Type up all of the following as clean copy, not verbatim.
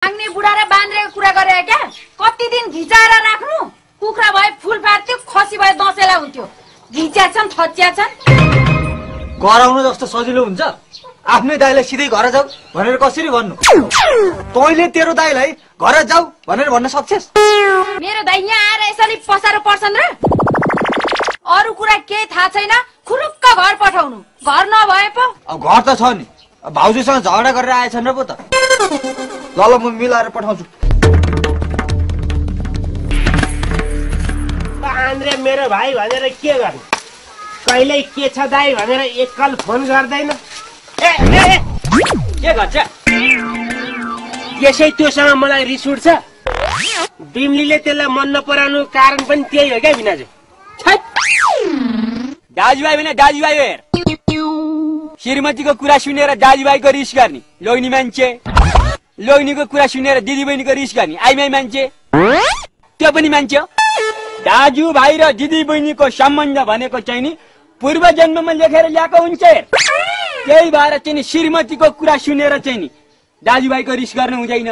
आग्ने बुढा र बान्द्रेको कुरा गरे क्या? कति दिन घिचाएर राख्नु? कुखुरा भए फुल पार्थ्यो, खसी भए दसैँलाई हुन्थ्यो। घिच्या छन्, थच्या छन्। गराउनु जस्तो सजिलो हुन्छ? आफ्नै दाइलाई सिधै घर जाऊ भनेर कसरी भन्नु? तैँले तेरो दाइलाई घर जाऊ भनेर भन्न सक्छस्? मेरो दाइ यहाँ आएर यसरी पसारो पर्छन् र? अरू कुरा केही थाहा छैन, खुरुक्क घर पठाउनु। घर नभए पो? अब घर त छ नि, भाउजूसँग झगडा गरेर आएछन् र पो त। ल ल म मिलाएर पठाउँछु। आन्द्रे मेरो भाइ भनेर के गर्नु? कहिल्यै के छ दाइ भनेर एकल फोन गर्दैन। के गर्छ? यसै त्योसँग मलाई रिस उठ्छ। बिमलीले त्यसलाई मन नपराउनु कारण पनि त्यही हो क्या बिनाजु। दाजुभाइ भने दाजुभाइ हो हेर। श्रीमतीको कुरा सुनेर दाजुभाइको रिस गर्ने लोग्ने मान्छे, लोग्नेको कुरा सुनेर दिदीबहिनीको रिस गर्ने आइमाई मान्छे, त्यो पनि मान्छे हो। दाजुभाइ र दिदीबहिनीको सम्बन्ध भनेको चाहिँ नि पूर्व जन्ममा लेखेर ल्याएको हुन्छ हेर। त्यही भएर चाहिँ नि श्रीमतीको कुरा सुनेर चाहिँ नि दाजुभाइको रिस गर्न हुँदैन।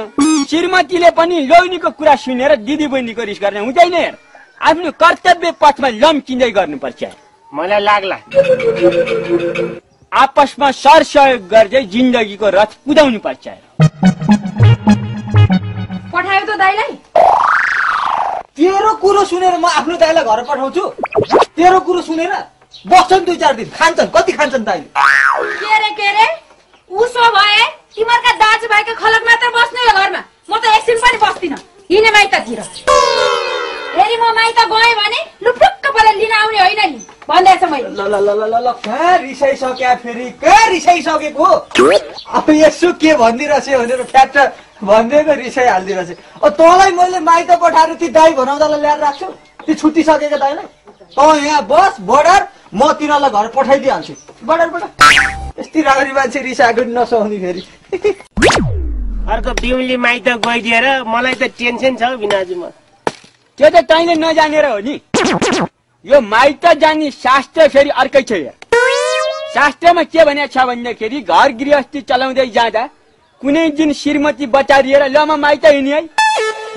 श्रीमतीले पनि लोग्नेको कुरा सुनेर दिदीबहिनीको रिस गर्न हुँदैन हेर। आफ्नो कर्तव्य पथमा लम्किँदै गर्नुपर्छ। मलाई लाग्ला आपसमा सरसहयोग गर्दै जिन्दगीको रथ कुदाउनु पर्छ। पठायो त दाइलाई? तेरो कुरो सुनेर म आफ्नो दाइलाई घर पठाउँछु? तेरो कुरो सुनेर बस्छन् 2-4 दिन, खान्छन्। कति खान्छन् दाइले? के रे? उसो भए तिमीहरूका दाजुभाइको खलक मात्र बस्ने हो घरमा? म त एकछिन पनि बस्दिन। हिँडे माइततिर। फेरि म माइत गएँ भने लुपुक्क परेर लिन आउने होइन नि भन्दैछ मैले। ल ल ल ल ल कहाँ रिसाइसक्या फेरि? कहाँ रिसाइसकेको? अब यसो के भनिदिरहेछ भनेर फ्याट भनिदिएको रिसाइ हालिदिरहेछ। तँलाई मैले माइत पठाएर ती दाइ भनाउँदालाई ल्याएर राख्छु? ती छुट्टिसकेको दाइलाई? तँ यहाँ बस बर्डर, म तिनीहरूलाई घर पठाइदिइहाल्छु। बर्डर यस्तै राम्ररी मान्छे रिसाएको नसुहाउने फेरि। अर्को बिमली माइत गइदिएर मलाई त टेन्सन छ बिनाजुमा। त्यो त तैँले नजानेर हो नि। यो माइत जाने शास्त्र फेरि अर्कै छ यार। शास्त्रमा के भनेको छ भन्दाखेरि घर गृहस्थी चलाउँदै जाँदा कुनै दिन श्रीमती बचारिएर ल म माइत हिँड्ने है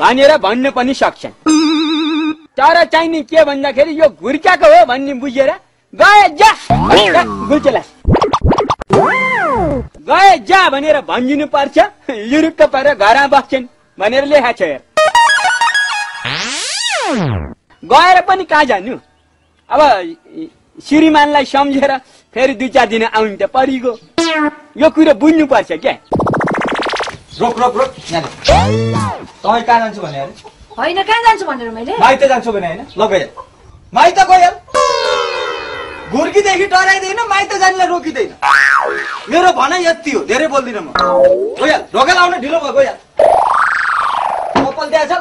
भनेर भन्न पनि सक्छन्। तर चाहिने के भन्दाखेरि यो घुर्क्याको हो भन्ने बुझेर गए जा गुल्चेला गए जा भनेर भनिदिनु पर्छ। युरुक्क परेर घरमा बस्छन् भनेर लेखा छ यार। गएर पनि कहाँ जानु? अब श्रीमानलाई सम्झेर फेरि 2-4 दिन आउनु त परिगयो। यो कुरो बुझ्नु पर्छ क्या। रोक यहाँ तपाईँ कहाँ जान्छु भने अरे? होइन कहाँ जान्छु भनेर मैले? माइत जान्छु भने होइन? ल गइहाल। माइत गइहाल। घुर्कीदेखि डराइदैन, माइत जानेलाई रोकिँदैन। मेरो भनाइ यति हो, धेरै बोल्दिनँ म। गइहाल। ढोका लाउन ढिलो भयो, गइहाल। कपाल दिएछ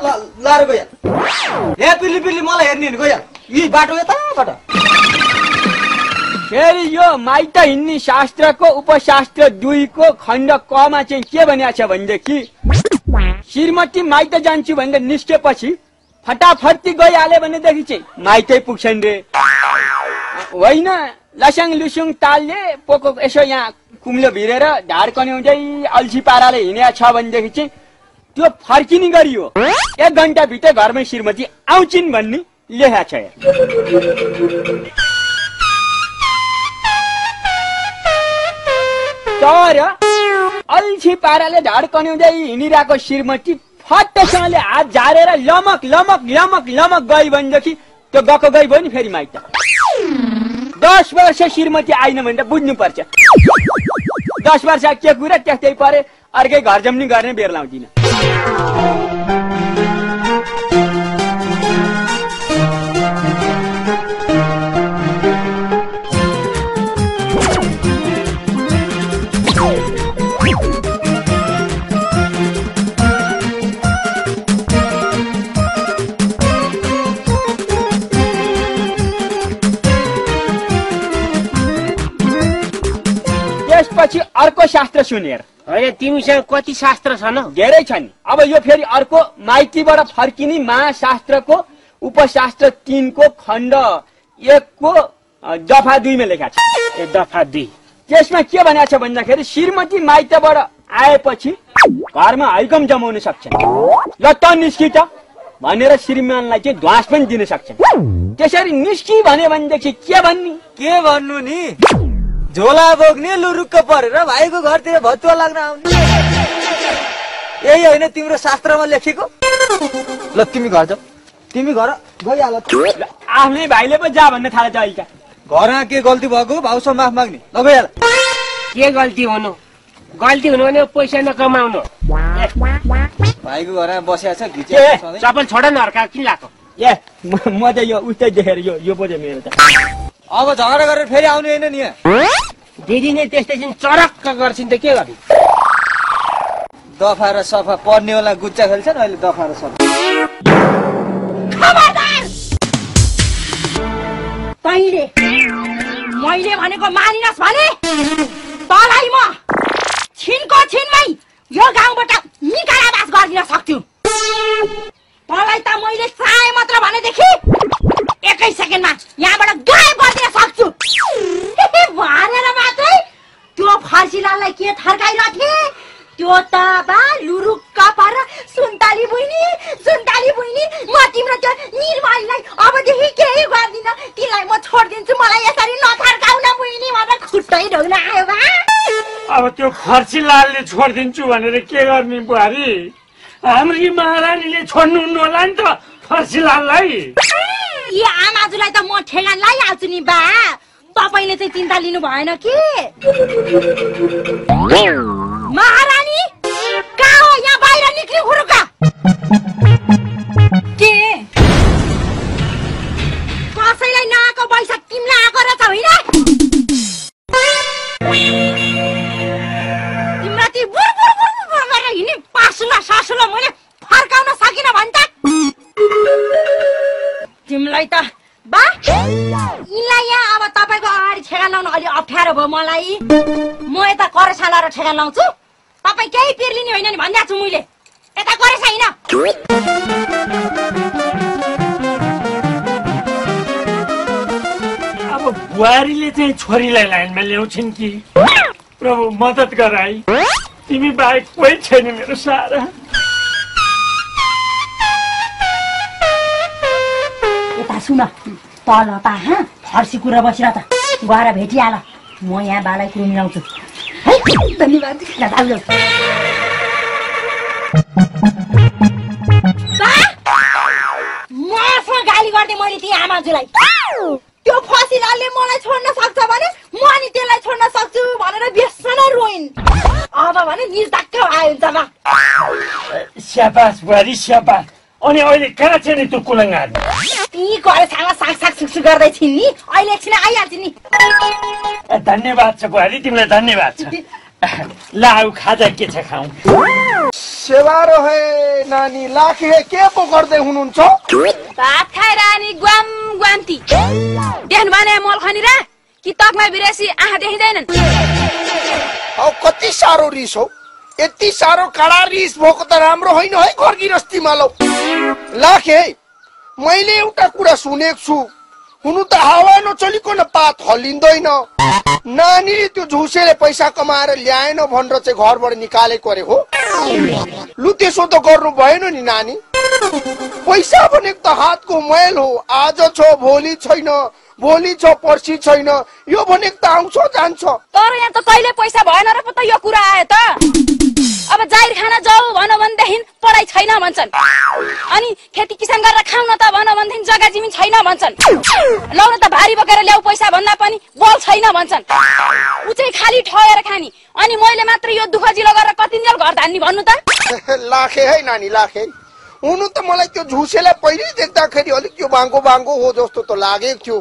लाएर गइहाल। हे पिल्ली मलाई हेर्ने नि, गइहाल। यी बाटो यताबाट। फेरि यो माइत हिँड्ने शास्त्रको उपशास्त्र 2 को खण्ड क मा चाहिँ के भनेको छ भनेदेखि श्रीमती माइत जान्छु भनेर निस्केपछि फटाफटी गइहाले भनेदेखि चाहिँ माइतै पुग्छन् रे। होइन लस्याङ लुसुङ तालले पोको यसो यहाँ कुम्लो भिरेर ढाड कन्याउँदै अल्छी पाराले हिँडेको छ भनेदेखि चाहिँ त्यो फर्किने गरी हो। 1 घण्टा भित्र घरमै श्रीमती आउँछिन् भन्ने लेखा छ। तर अल्छी पाराले ढाड कन्याउँदै हिँडिरहेको श्रीमती फट्टसँगले हात झारेर लमक लमक लमक लमक गई भनेदेखि त्यो गएको गई भयो नि फेरि माइत। 10 वर्ष श्रीमती आइन भनेर बुझ्नुपर्छ। 10 वर्ष के कुरा त्यस्तै परे अर्कै घर जम्नी गर्ने बेर लाउँदिन। त्यसपछि अर्को शास्त्र सुनेर। होइन तिमीसँग कति शास्त्र छन्? धेरै छन्। अब यो फेरि अर्को माइतीबाट फर्किने महाशास्त्रको उपशास्त्र 3 को खण्ड 1 को दफा 2 मा लेखा छ। दफा 2 त्यसमा के भनेको छ भन्दाखेरि श्रीमती माइतबाट आएपछि घरमा हाइकम जमाउन सक्छन्। ल त निस्किच भनेर श्रीमानलाई चाहिँ ध्वास पनि दिन सक्छन्। त्यसरी निस्कि भनेदेखि के भन्ने? के भन्नु नि, झोला बोक्ने लुरुक्क परेर भाइको घरतिर भतुवा लाग्न आउने, यही होइन तिम्रो शास्त्रमा लेखेको? ल तिमी घर जाऊ, तिमी घर गइहाल। आफ्नै भाइले पो जा भन्न थालेछ अहिले। घरमा के गल्ती भएको भाउसँग माफ माग्ने, नगइहाल। के गल्ती हुनु? गल्ती हुनु भने पैसा नकमाउनु। भाइको घरमा बसेको छ घिचे चप्पल छोड न, अर्का किन लाएको? ए म चाहिँ यो उस्तै देखेर यो पो चाहिँ मेरो त। अब झगडा गरेर फेरि आउने होइन नि यहाँ। दिदी नै त्यस्तै छिन्, चरक्क गर्छिन् त के गर्ने? दफा र सफा पर्नेवाला गुच्चा खेल्छन् अहिले। दफा र सफा तैले मैले भनेको मानिनस् भने तँलाई म छिनको छिनमै यो गाउँबाट निकालाबास गरिदिन सक्छु। तँलाई त मैले चाहे मात्र भनेदेखि 1 सेकेन्डमा यहाँबाट गायब गरिदिन सक्छु। भनेर मात्रै त्यो फर्सीलाललाई के थर्काइरहे? त्यो त बा लुरुक्क पर सुन्ताली बुइनी म तिम्रो त्यो निर्मललाई अबदेखि केही गर्दिन, तिमीलाई म छोडिदिन्छु, मलाई यसरी नथर्काउन बुइनी भनेर खुट्टै ढोग्न आयो बा। अब त्यो फर्सीलालले छोडिदिन्छु भनेर के गर्ने बुहारी? हाम्री महारानीले छोड्नु नहोला नि त फर्सीलाललाई। यी आमाजुलाई त म ठेगान लगाइहाल्छु नि बा, तपाईले चाहिँ चिन्ता लिनु भएन कि? महारानी कहाँ हो? यहाँ बाहिर निक्लिनु हुरुका। के कसैलाई नआएको पैसा तिमीलाई आएको रहेछ होइन? तिम्रो ती बुर गरेर हिँड्ने पासुला सासुला मैले फर्काउन सकिनँ भन्छ। तिमीलाई त बा यिनलाई यहाँ अब तपाईँको अगाडि ठेगान लाउन अलि अप्ठ्यारो भयो मलाई। म यता करेसा लाएर ठेगान लाउँछु, तपाईँ केही पिर्लिने होइन नि भनिदिएको छु मैले। यता करेसा होइन। अब बुहारीले चाहिँ छोरीलाई लाइनमा ल्याउँछिन् कि? प्रभु मद्दत गर है, तिमी बाहेक कोही छैन मेरो सारा। यता सुन, तल पा फर्सी कुरा बसिर त गएर भेटिहाल, म यहाँ बालाई कुरो मिलाउँछु। है धन्यवाद। मसँग गाली गर्दै मैले ती आमाजुलाई त्यो फर्सीलालले मलाई छोड्न सक्छ भने म अनि त्यसलाई छोड्न सक्छु भनेर बेसन रोइन्। अब भने निर्धक्क आयो हुन्छ बा। स्याबास बुहारी स्याबास। अनि अहिले कहाँ छ नि त्यो कुलङ्गार? ती करेसामा साग सुक्सु गर्दै छिन् नि, अहिले एकछिन आइहाल्छ नि। धन्यवाद छ बुहारी, तिमीलाई धन्यवाद छ। ल आऊ खाजा के छ खाऊ। सेवारो है नानी लाखे के पो गर्दै हुनुहुन्छ? भात खाएर अनि ग्वाम ग्वान्ती देख्नु भने मल खनी र कि तकमा बिरासी आँखा देखिँदैनन्? औ कति साह्रो रिस हो, यति साह्रो कडा रिस भएको त राम्रो होइन है घर गृहस्थीमा। लौ लाखे मैले एउटा कुरा सुनेको छु, हुनु त हावा नचलिकन पात हल्लिँदैन। नानीले त्यो झुसेले पैसा कमाएर ल्याएन भनेर चाहिँ घरबाट निकालेको अरे हो। लु त्यसो त गर्नु भएन नि नानी। पैसा भनेको त हातको मैल हो, आज छ भोलि छैन, भोलि छ पर्सि छैन, यो भनेको त आउँछ जान्छ। तर यहाँ त कहिले पैसा भएन र पो त यो कुरा आयो त। अब जाहिर खाना जाऊ भनौँ भनेदेखि पढाइ छैन भन्छन्, अनि खेती किसान गरेर खाउन त भनौँ भनेदेखि जग्गा जमिन छैन भन्छन्, लाउन त भारी बोकेर ल्याऊ पैसा भन्दा पनि बल छैन भन्छन्। ऊ चाहिँ खाली ठगेर खानी, अनि मैले मात्र यो दुःख जिलो गरेर कतिन्जेल घर धान्ने भन्नु त? लाखे है नानी लाखे, हुनु त मलाई त्यो झुसेलाई पहिले देख्दाखेरि अलिक त्यो बाङ्गो बाङ्गो हो जस्तो त लागेको थियो,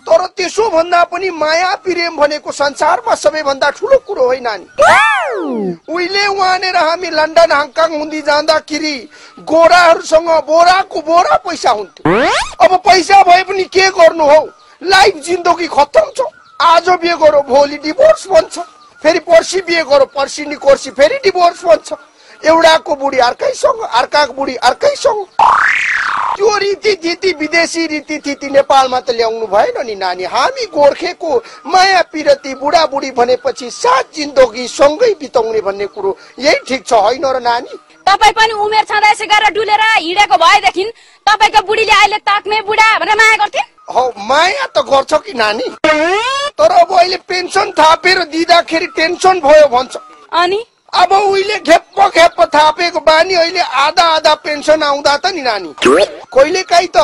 तर त्यसो भन्दा पनि माया प्रेम भनेको संसारमा सबैभन्दा ठुलो कुरो है नानी। उहिले उहाँनेर हामी लन्डन हङकङ हुँदै जाँदाखेरि गोराहरूसँग बोराको बोरा पैसा हुन्थ्यो। अब पैसा भए पनि के गर्नु हौ, लाइफ जिन्दगी खत्तम छ। आज बिहे गरो भोलि डिभोर्स भन्छ, फेरि पर्सि बिहे गरो पर्सि नि कोर्सी फेरि डिभोर्स भन्छ। एउटाको बुढी अर्कैसँग, अर्काको बुढी अर्कैसँग। त्यो रीति विदेशी रीति नेपालमा त ल्याउनु भएन नि नानी। हामी गोर्खेको माया पिरती बुढाबुढी भनेपछि सात जिन्दगी सँगै बिताउने भन्ने कुरो यही ठिक छ होइन र नानी? तपाईँ पनि उमेर छँदा यसै गरेर डुलेर हिँडेको भएदेखि तपाईँको बुढीले अहिले ताक्ने बुढा भनेर माया गर्थिन्? हो माया त गर्छ कि नानी, तर अब अहिले पेन्सन थापेर दिँदाखेरि टेन्सन भयो भन्छ। अनि अब उहिले घेप्प थापेको बानी अहिले आधा पेन्सन आउँदा त नि नानी कहिले काहीँ त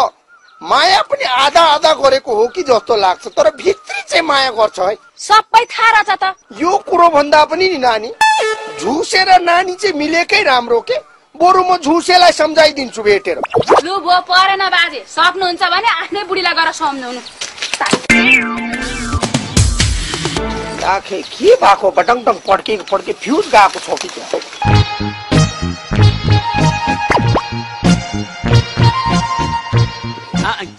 माया पनि आधा गरेको हो कि जस्तो लाग्छ, तर भित्री चाहिँ माया गर्छ है। सबै थाहा रहेछ त। यो कुरो भन्दा पनि नि नानी झुसेर नानी चाहिँ मिलेकै राम्रो के, बरु म झुसेलाई सम्झाइदिन्छु भेटेर। लु भो परेन बाजे, सक्नुहुन्छ भने आफ्नै बुढीलाई गएर सम्झाउनु। आखे के भएको बटङटङ पड्के फ्युज गएको छ कि क्या?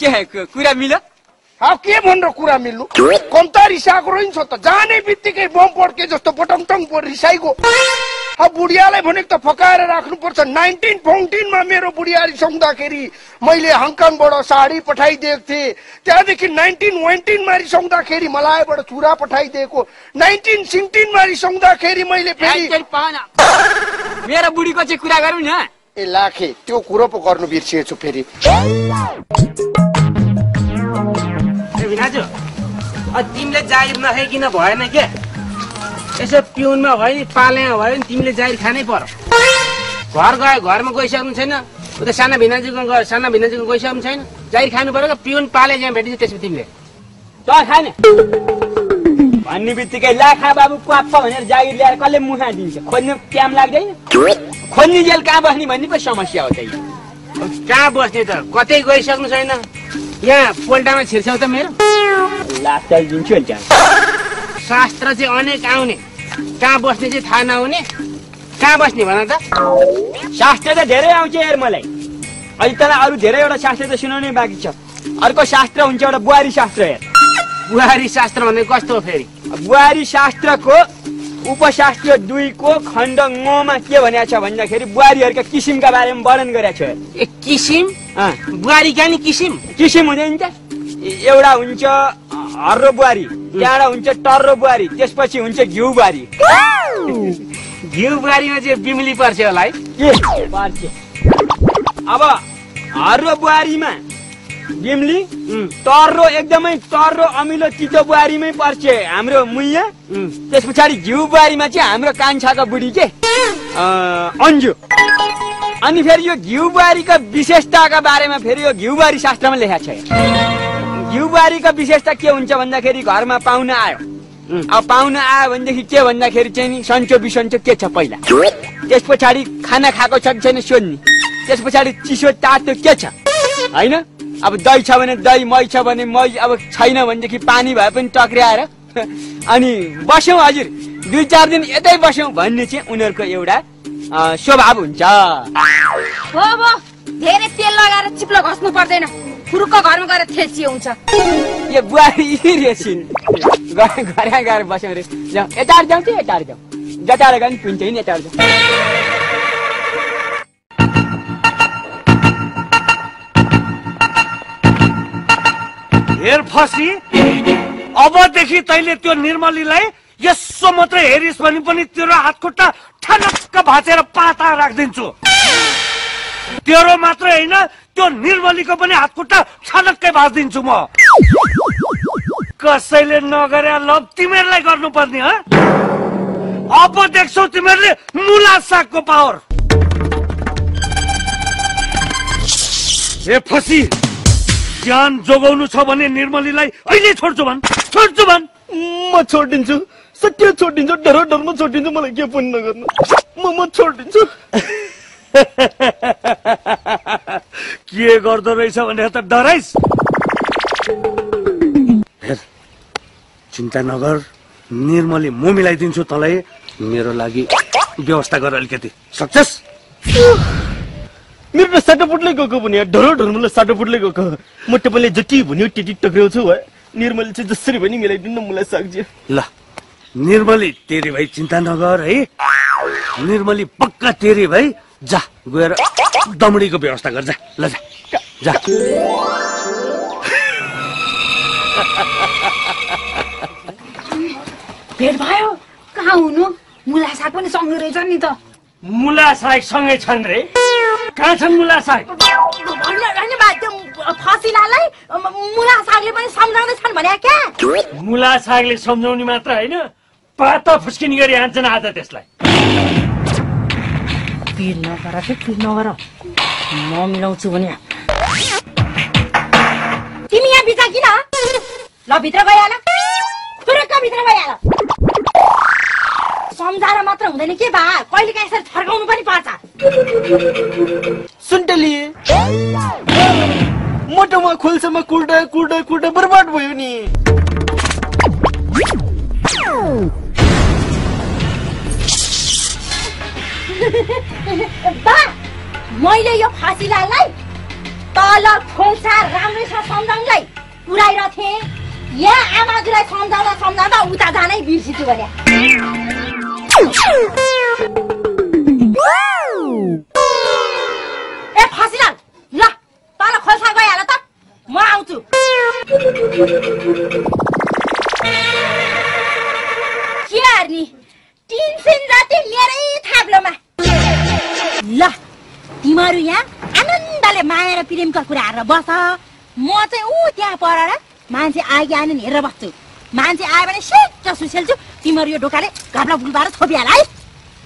के कुरा मिल्यो? अब के भनेर कुरा मिल्नु? कम्ता रिसाएको रहन्छ त, जाने बित्तिकै बम पड्के जस्तो बटङटङ रिसाइगयो। अब बुढियालाई भनेको त फकाएर राख्नुपर्छ। 1914 मा मेरो बुढिया रिसाउँदाखेरि मैले हङकङबाट साडी पठाइदिएको थिएँ, त्यहाँदेखि 1919 मा रिसाउँदाखेरि मलाईबाट चुरा पठाइदिएको, 1916 मा रिसाउँदाखेरि मैले फेरि मेरो बुढीको चाहिँ कुरा गरौँ न। ए लाखे त्यो कुरो पो गर्नु बिर्सिएछु फेरि। तिमीले जागिर नखाइकन भएन के? यसो पिउनमा भयो नि पालेमा भयो नि तिमीले जागिर खानै पर्यो। घरमा गइसक्नु छैन, उता साना भिनाजुको गइसक्नु छैन, जागिर खानु पर्यो। पिउन पाले जहाँ भेटिन्छ त्यसमा तिमीले त खाने भन्ने बित्तिकै लाखा बाबु क्वाप्प भनेर जागिर ल्याएर कसले मुखा दिन्छ? खोज्नु ट्याम लाग्दैन? खोज्ने जेल कहाँ बस्ने भन्ने पो समस्या हो। त्यही कहाँ बस्ने त, कतै गइसक्नु छैन, यहाँ पोल्टामा छिर्छौ त मेरो लाग्छ दिन्छु नि। शास्त्र चाहिँ अनेक आउने, कहाँ बस्ने चाहिँ थाहा नहुने। कहाँ बस्ने भन त? शास्त्र त धेरै आउँछ यार मलाई। अहिले तँलाई अरू धेरैवटा शास्त्र त सुनाउनै बाँकी छ। अर्को शास्त्र हुन्छ एउटा बुहारी शास्त्र। यार बुहारी शास्त्र भनेको कस्तो हो फेरि? बुहारी शास्त्रको उपशास्त्र 2 को खण्ड 9 मा के भनेको छ भन्दाखेरि बुहारीहरूका किसिमका बारेमा वर्णन गरेको छ। ए किसिम? बुहारीका नि किसिम हुँदैन त? एउटा हुन्छ हर्रो बुहारी, त्यहाँबाट हुन्छ टर्रो बुहारी, त्यसपछि हुन्छ घिउ बुहारी। घिउ बुहारीमा चाहिँ बिमली पर्छ होला है? के पर्छ? अब हर्रो बुहारीमा बिमली, टर्रो एकदमै टर्रो अमिलो तितो बुहारीमै पर्छ हाम्रो मुइया। त्यस पछाडि घिउ बुहारीमा चाहिँ हाम्रो कान्छाको बुढी के अन्जु। अनि फेरि यो घिउ बुहारीको विशेषताका बारेमा फेरि यो घिउ बुहारी शास्त्रमा लेखेको छ। घिउ बुहारीको विशेषता के हुन्छ भन्दाखेरि घरमा पाहुना आयो, अब पाहुना आयो भनेदेखि के भन्दाखेरि चाहिँ नि सन्चो बिसन्चो के छ पहिला, त्यस पछाडि खाना खाएको छ कि छैन सोध्ने, त्यस पछाडि चिसो तातो के छ होइन। अब दही छ भने दही, मही छ भने मही, अब छैन भनेदेखि पानी भए पनि टक्राएर अनि बस्यौँ हजुर 2-4 दिन यतै बस्यौँ भन्ने चाहिँ उनीहरूको एउटा स्वभाव हुन्छ। हो भो धेरै तेल लगाएर चिप्लो घस्नु पर्दैन, फुरुक्क घरमा गएर थेचियो हुन्छ। यो बुहारी रेसिन घरमा गएर बस्यौँ रे। जाउँ यतार जाउँ कि यतार जाउँ? जतार गयो नि पिन्छ नि यतार जाउँ। हेर फसी, अबदेखि तैले त्यो निर्मलीलाई यसो मात्रै हेरिस् भने पनि तेरो हातखुट्टा ठनक्क भाँचेर पाता राखिदिन्छु। तेरो मात्रै होइन त्यो निर्मलीको पनि हातखुट्टा ठनक्कै भाँचिदिन्छु म। कसैले नगरे लभ तिमीहरूलाई गर्नुपर्ने ह? अब देख्छौ तिमीहरूले मुला सागको पावर। ए फसी, ज्यान जोगाउनु छ भने निर्मलीलाई अहिले छोड्छु भन्। म छोडिदिन्छु, सत्य छोडिदिन्छु, डरमा छोडिदिन्छु, मलाई के पनि नगर्नु, म छोडिदिन्छु। के गर्दो रहेछ भनेर त डराइस्? हेर चिन्ता नगर, निर्मली म मिलाइदिन्छु तँलाई। मेरो लागि व्यवस्था गर अलिकति, सक्छस्? मेरो त साटोपुटले गएको पनि ढरमलाई साटोपुटले गएको। म तपाईँले जति भन्यो त्यति टक्राउँछु है। निर्मली चाहिँ जसरी पनि मिलाइदिनु मलाई सक्छ। ल निर्मली तेरी भाइ चिन्ता नगर है, निर्मली पक्का तेरी भाइ। जा गएर दमडीको व्यवस्था गर, जा ल जा जा भेट भयो कहाँ हुनु मुला साग पनि सँगै रहेछ नि त मुला साग सँगै छन् रे कहाँ छन् मुला साग फसिलालाई मुला सागले पनि सम्झाउँदैछन् भने क्या मुला सागले सम्झाउने मात्र होइन पाता फुस्किने गरी हान्छन् आज त्यसलाई पिर नगर म मिलाउँछु भने तिमी यहाँ बिचा किन ल भित्र गइहाल खुरक्क भित्र गइहाल सम्झाएर मात्र हुँदैन के बा कहिले काहीँ यसरी फर्काउनु पनि पर्छ सुन्तली मोटोमा खोल्समा कुर्दा कुर्दा कुर्दा बर्बाद भयो नि बा मैले यो फासिलालाई तल खोल्सा राम्रैसँग सम्झाउनलाई पुऱ्याइरहेको थिएँ यहाँ आमाजुलाई सम्झाउँदा उता जानै बिर्सिछु भने ए फासिला ल तल खोल्सा गइहाल त म आउँछु के हार्ने टिनसिन जाति मेरै थाप्लोमा ल तिमीहरू यहाँ आनन्दले माया र प्रेमका कुरा हेरेर बस म चाहिँ ऊ त्यहाँ परेर मान्छे आगे आएन हेरेर बस्छु मान्छे आयो भने सेट सुसेल्छु तिमीहरू यो ढोकाले घाप्ला फुलबार छोपिहाल है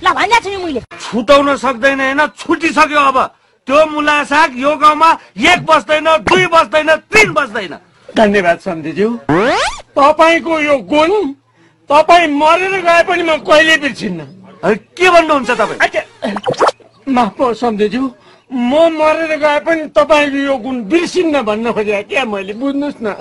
ल भनिदिएको छु नि मैले छुटाउन सक्दैन होइन छुटिसक्यो अब त्यो मुला साग यो गाउँमा 1 बस्दैन 2 बस्दैन 3 बस्दैन धन्यवाद सम्झीज्यू तपाईको यो गुण तपाई मरेर गए पनि म कहिले बिर्सिन्न के भन्नुहुन्छ तपाईँ माफ पाऊ सम्झीज्यू म मरेर गए पनि तपाईको यो गुण बिर्सिन्न भन्न खोजेँ क्या मैले बुझ्नुहोस् न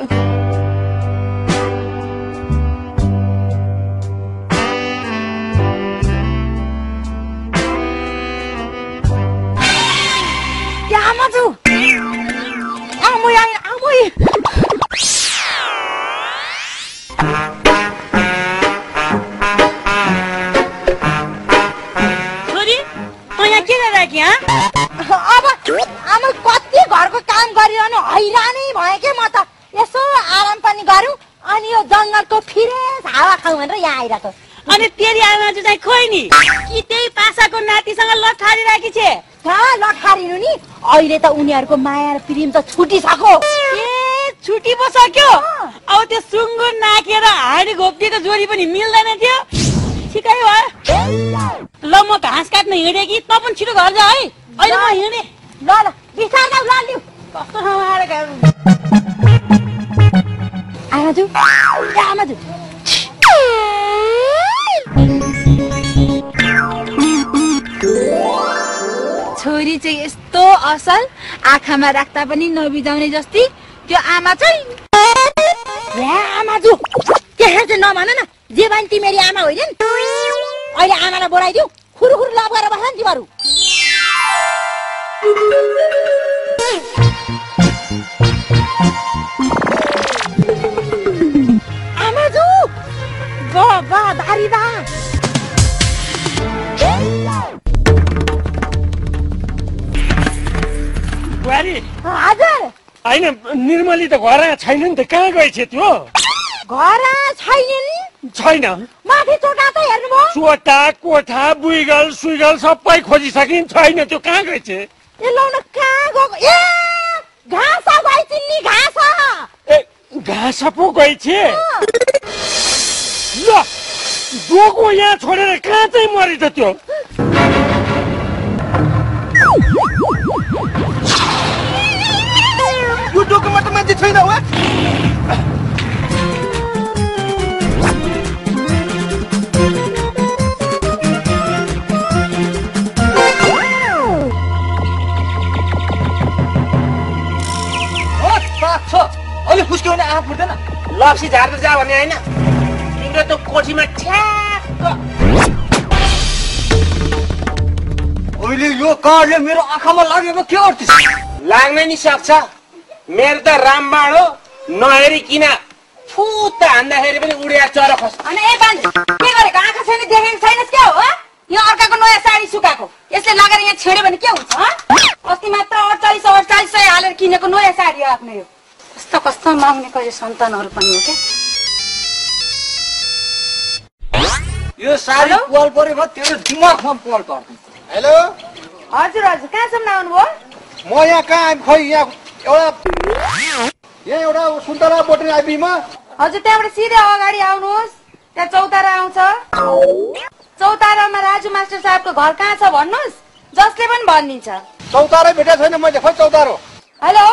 अब कति घरको काम गरिरहनु हैरानै भयो के म त यसो आराम पनि गरौँ अनि यो जङ्गलको फ्रेस हावा खाऊ भनेर यहाँ आइरहेको अनि तेरी आमाजु चाहिँ खोइ नि कि त्यही पासाको नातिसँग लठारिराखी छे कहाँ लठारिनु नि अहिले त उनीहरूको माया र प्रेम त छुटिसक्यो ए छुटी पो सक्यो अब त्यो सुँगुर नाकेर हाँडी घोप्टिएको जोडी पनि मिल्दैन थियो ठिकै हो ल म घाँस काट्न हिँडे कि त पनि छिटो घर जा है अहिले म हिँडे ल ल बिस्तार जाऊ ल लिऊ कस्तो आमाजु आमाजु छोरी चाहिँ यस्तो असल आँखामा राख्दा पनि नबिजाउने जस्ती त्यो आमा चाहिँ आमाजु त्यहाँ चाहिँ नभन न जे भन् तिमीहरू आमा होइनन् अहिले आमालाई बोलाइदिउ खुरुखुरु लभ गरेर बस्छ नि तिमीहरू आमाजु बा भारी बा बुहारी हजुर होइन निर्मली त घर छैन नि त कहाँ गएछ त्यो घर छैनन् छैन माथि चोटा त हेर्नुभयो चोटा कोठा बुइगल सुइगल सबै खोजिसकिन् छैन त्यो कहाँ गएछ ए लौ न कहाँ गएको ए घाँस गएछ नि घाँस ए घाँस पो गएछ ल डोको यहाँ छोडेर कहाँ चाहिँ मरेछ त्यो यो डोकोमा त मान्छे छैन हो अलि फुस्क्यो भने आँख फुट्दैन लप्सी झार्दै जा भने होइन तिम्रो त कोठीमा ठ्याक्क अहिले यो काँडले मेरो आँखामा लागेको के गर्छ लाग्न नि सक्छ मेरो त रामबाण हो नहेरी किन फुत्त हान्दाखेरि पनि उडिया चरा खस्छ अनि ए बान के गरेको आँखा छैन देखेको छैनस् के हो यो अर्काको नयाँ साडी सुकाएको यसले लगेर यहाँ छेड्यो भने के हुन्छ अस्ति मात्र 48 हालेर किनेको नयाँ साडी हो आफ्नो यो कस्तो कस्तो माग्ने कसै सन्तानहरू पनि हो क्या यो साडी पोल पर्यो भयो तेरो दिमागमा पोल पर्छ हेलो हजुर हजुर कहाँसम्म आउनुभयो म यहाँ कहाँ खोइ यहाँ एउटा सुन्तला बोटनी आइपीमा हजुर त्यहाँबाट सिधै अगाडि आउनुहोस् त्यहाँ चौतारा आउँछ चौतारामा राजु मास्टर साहबको घर कहाँ छ भन्नुहोस् जसले पनि भनिदिन्छ चौतारै भेटेको छैन मैले खोइ चौतारो हेलो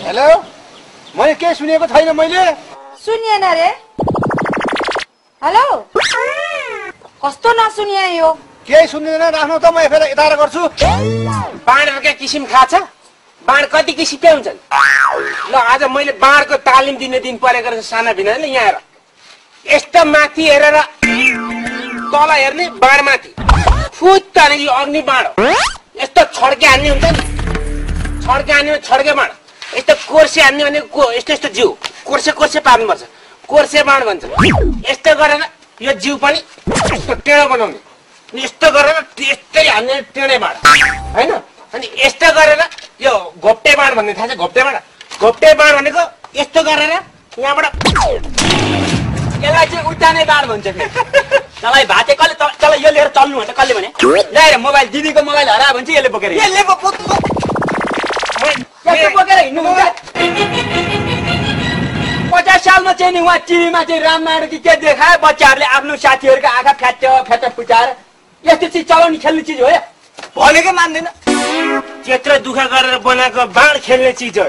हेलो मैले केही सुनेको छैन मैले सुनिएन रे हेलो कस्तो नसुनिए यो केही सुन्दैन राख्नु त म फेरि यता गर्छु बाँडहरूका किसिम थाहा छ बाँड कति किसिमका हुन्छन् ल आज मैले बाँडको तालिम दिने दिन परेको रहेछ साना भिनाले यहाँ हेर यस्तो माथि हेरेर तल हेर्ने बाँड माथि फुत्त यो अग्नि बाँड हो यस्तो छड्के हान्ने हुन्छ नि छड्के हान्ने छड्के बाँड यस्तो कोर्से हान्ने भनेको यस्तो यस्तो जिउ कोर्से कोर्से पार्नुपर्छ कोर्से बाँड भन्छ यस्तो गरेर यो जिउ पनि यस्तो टेढो बनाउने यस्तो गरेर यस्तै हान्ने टेढे बाँड होइन अनि यस्तो गरेर यो घोप्टे बाँड भन्ने थाहा छ घोप्टे बाँड भनेको यस्तो गरेर यहाँबाट यसलाई चाहिँ उठाने बाँड भन्छ तँलाई भाते कसले तँलाई यो लिएर चल्नु भन्छ कसले भने ल्याएर मोबाइल दिदीको मोबाइल हरायो भने चाहिँ यसले बोकेर बोकेर हिँड्नु 50 सालमा चाहिँ नि उहाँ टिभीमा चाहिँ रामायण कि के देखायो बच्चाहरूले आफ्नो साथीहरूको आँखा फ्याट फुटाएर यस्तो चिज चलाउने खेल्ने चिज हो भनेकै मान्दैन त्यत्रो दुःख गरेर बनाएको बाँड खेल्ने चिज हो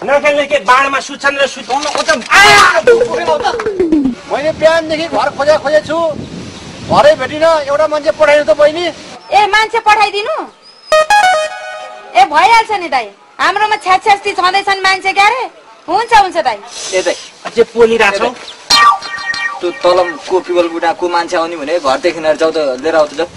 नखेल्ने के बाँडमा सुत्छन् र सुत्नु मैले बिहानदेखि घर खोजेछु घरै भेटिन एउटा मान्छे पठाइदिनु त बहिनी ए मान्छे पठाइदिनु ए भइहाल्छ नि दाइ हाम्रोमा छ्याछ्यास्ती छँदैछन् मान्छे क्यारे हुन्छ दाइ ए दाइ अझै पोलिरहेको त्यो तलमको पिपल बुढाको मान्छे आउने भने घरदेखि जाऊ त लिएर आऊ त जाऊ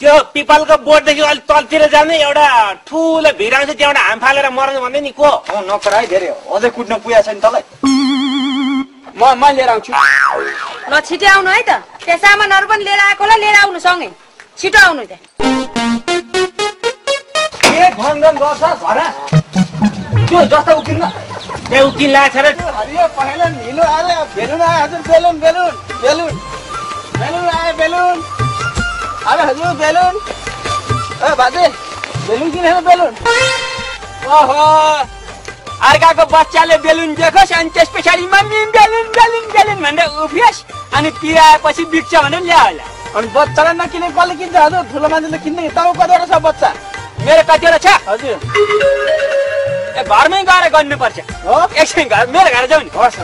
त्यो पिपलको बोटदेखि अलिक तलतिर जाने एउटा ठुलो भिड आउँछ त्यहाँबाट हाम फालेर मर्नु भन्दै नि को नकर है धेरै अझै कुट्न पुगेको छैन तँलाई म लिएर आउँछु ल छिटो आउनु है त त्यहाँ सामानहरू पनि लिएर आएको होला लिएर आउनु सँगै छिटो आउनु त्यहाँ के घनघन गर्छ घर त्यो जस्तो उकिन्न त्यो उकिन लाग्छ र हरियो पहेँलो निलो आयो बेलुन आयो हजुर बेलुन आयो अरे हजुर बेलुन ए बाजे बेलुन किन बेलुन ओहो अर्काको बच्चाले बेलुन देखोस् अनि त्यस पछाडि मम्मी बेलुन भनेर उफ्रियोस् अनि पिराएपछि बिग्छ भनेर ल्या होला अनि बच्चालाई नकिने कसले किन्छ हजुर ठुलो मान्छेले किन्ने तपाईँ कतिवटा छ बच्चा मेरो कतिवटा छ हजुर ए घरमै गएर गर्नुपर्छ हो एकछिन घर मेरो घर जाउँ नि हस्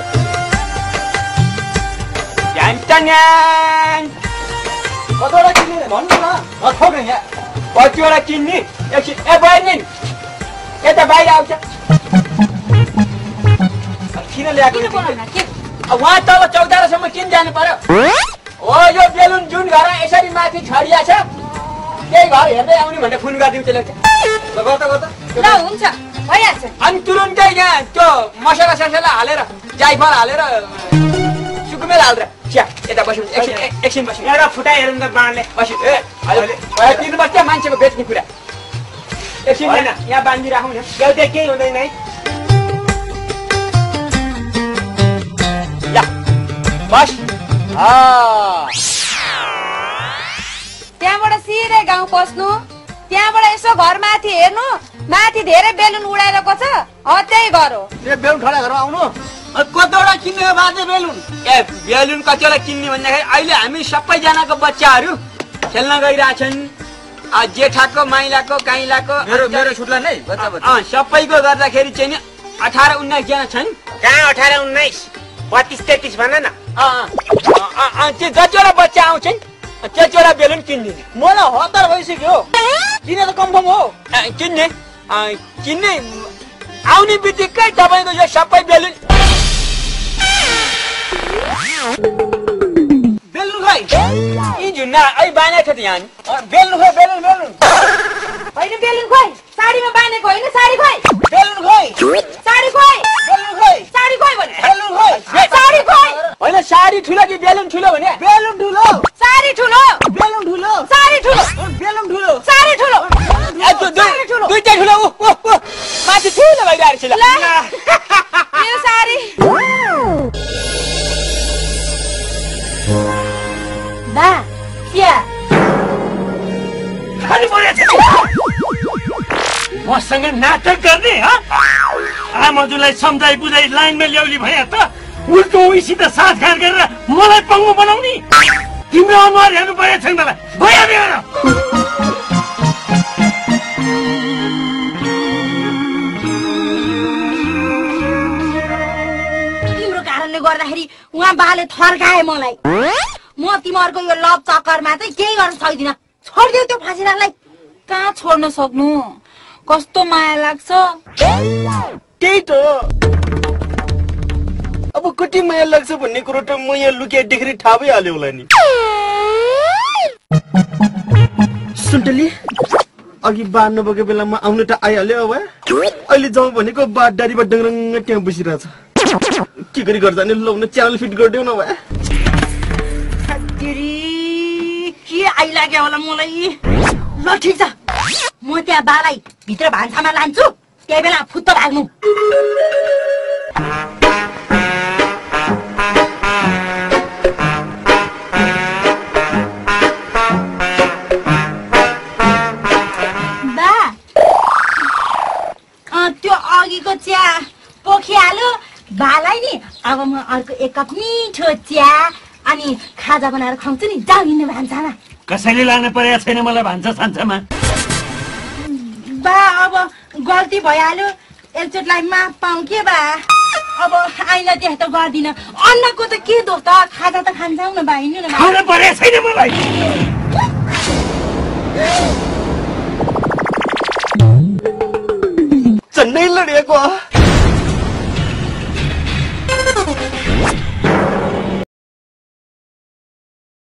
कतिवटा किन्ने भन्नु न थोक यहाँ कतिवटा किन्ने एकछिन ए बहिनी यता बाहिर आउँछ किन ल्याएको उहाँ तल चौतारासम्म किन जानु पर्यो हो यो बेलुन जुन घर यसरी माथि छरिया छ त्यही घर हेर्दै आउने भनेर फोन गरिदिउँ त्यसले ल हुन्छ भइहाल्छ अनि तुरुन्तै यहाँ त्यो मसला ससला हालेर जाइफल हालेर सुकुमेर हालेर चिया यता बस्नु एकछिन बस्नु एउटा फुटाइ हेरौँ त बाँडले बस्नु ए तिर्नुपर्छ मान्छेको बेच्ने कुरा एकछिन यहाँ बाँधिराखौँ न एउटा केही हुँदैन है बस त्यहाँबाट सिधै गाउँ पस्नु त्यहाँबाट यसो घर माथि हेर्नु माथि धेरै बेलुन उडाइरहेको छ त्यही घर हो यो बेलुन खडा गरेर आउनु कतिवटा किन्ने हो बाजे बेलुन ए बेलुन कतिवटा किन्ने भन्दाखेरि अहिले हामी सबैजनाको बच्चाहरू खेल्न गइरहेछन् जेठाको माइलाको काइलाको मेरो छुट्ला नै सबैको गर्दाखेरि चाहिँ 18-19 जना छन् कहाँ 18-19 32-33 भन न त्यो जतिवटा बच्चा आउँछन् त्यतिवटा बेलुन किनिदिने मलाई हतार भइसक्यो किने त कन्फर्म हो किन्ने आउने बित्तिकै तपाईँको यो सबै बेलुन बेलुन खै यी झुन्ना अहिले बाँधेको छ त यहाँ बेलुन खै बेलुन होइन बेलुन खोइ साडीमा बाँधेको होइन साडी खोइ बेलुन खै साडी खोइ बेलुन खै साडी खोइ भने बेलुन खै साडी खोइ होइन साडी ठुलो कि बेलुन ठुलो भने बेलुन ठुलो साडी ठुलो बेलुन ठुलो साडी ठुलो बेलुन ठुलो साडी ठुलो दुईटै ठुलो मसँग नाटक गर्ने आमाजुलाई सम्झाइ बुझाइ लाइनमा ल्याउली भए त उसको उहीसित साथघाट गरेर मलाई पङ्गु बनाउने तिम्रो अनुहार हेर्नु परेको छैन मलाई भइहाल्यो तिम्रो कारणले गर्दाखेरि उहाँ बाले थर्काए मलाई म तिमीहरूको यो लभ चक्करमा चाहिँ केही गर्न सक्दिनँ छोडिदेऊ त्यो फाँसिरालाई कहाँ छोड्न सक्नु कस्तो माया लाग्छ त्यही त अब कति माया लाग्छ भन्ने कुरो त म यहाँ लुकिया देखेर थाहा भइहाल्यो होला नि सुन्तली अघि बा नभएको बेलामा आउनु त आइहाल्यो अब अहिले जाउँ भनेको बा डारीमा डङरङ्ग त्यहाँ बसिरहेछ के गरी गर्दा नि लौ न च्यानल फिट गरिदेऊ न भए के आइलाग्यो होला मलाई ल ठिक छ म त्यहाँ बालाई भित्र भान्सामा लान्छु त्यही बेला फुत्त भाग्नु बा त्यो अघिको चिया पोखिहाल्यो बालाई नि अब म अर्को एक कप मिठो चिया अनि खाजा बनाएर खुवाउँछु नि जाऊ हिँड्ने भान्सामा कसैले लान परेको छैन मलाई भान्सा सान्छामा बा अब गल्ती भइहाल्यो एकचोटलाई माफ पाऊँ के बा अब आइला त्यस्तो गर्दिन अन्नको त के दोष त खाजा त खान्छौ न बा हिँड्नु न खान परेको छैन मलाई